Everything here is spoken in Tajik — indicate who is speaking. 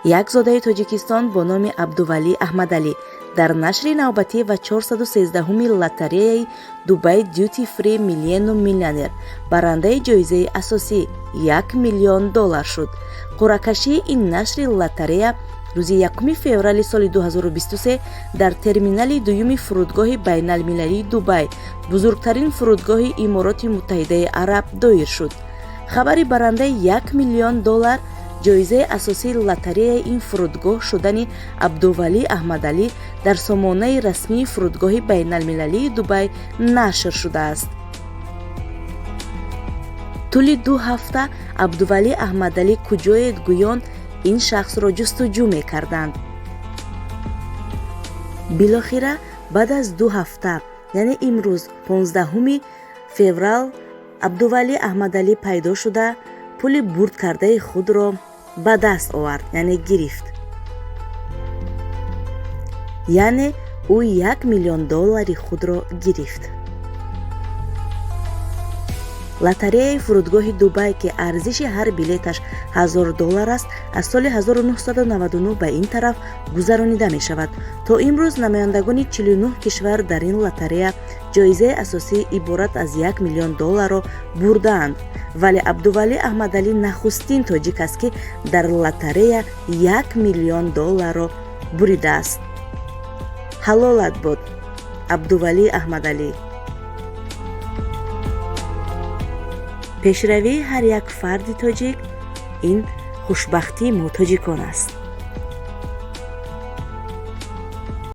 Speaker 1: Як зодаи Тоҷикистон бо номи Абдувалӣ Аҳмадалӣ дар нашри навбатӣ ва 413-уми лотареяи Дубай Duty Free Millennium Millionaire барандаи ҷоизаи асосӣ 1 миллион доллар шуд. Қуръакашии ин нашри лотарея рӯзи 1 феврали соли 2023 дар терминали дуюми фурудгоҳи байналмилалии Дубай, бузургтарин фурудгоҳи Имороти Муттаҳидаи Араб, доир шуд. Хабари барандаи 1 миллион доллар ҷоизаи асосии лотареяи ин фурудгоҳ шудани Абдувалӣ Аҳмадалӣ дар сомонаи расмии фурудгоҳи байналмилалии Дубай нашр шудааст. Тӯли 2 ҳафта Абдувалӣ Аҳмадалӣ куҷоед гӯён ин шахсро ҷустуҷӯ мекарданд. Билохира баъд аз 2 ҳафта, яъне имрӯз, 15 феврал, Абдувалӣ Аҳмадалӣ пайдо шуда, пули бурд кардаи худро ба даст овард, яъне гирифт. Яъне ӯ 1 миллион доллари худро гирифт. Лотареяи фурудгоҳи Дубай, ки арзиши ҳар билеташ 1000 доллар аст, аз соли 1999 ба ин тараф гузаронида мешавад. То имрӯз намояндагони 49 кишвар дар ин лотарея ҷоизаи асосӣ иборат аз 1 миллион долларро бурдаанд, вале Абдувалӣ Аҳмадалӣ нахустин тоҷик аст, ки дар лотарея 1 миллион долларро буридааст. Ҳалолат бод, Абдувалӣ Аҳмадалӣ. Пешравии ҳар як фарди тоҷик ин хушбахтии мо тоҷикон аст.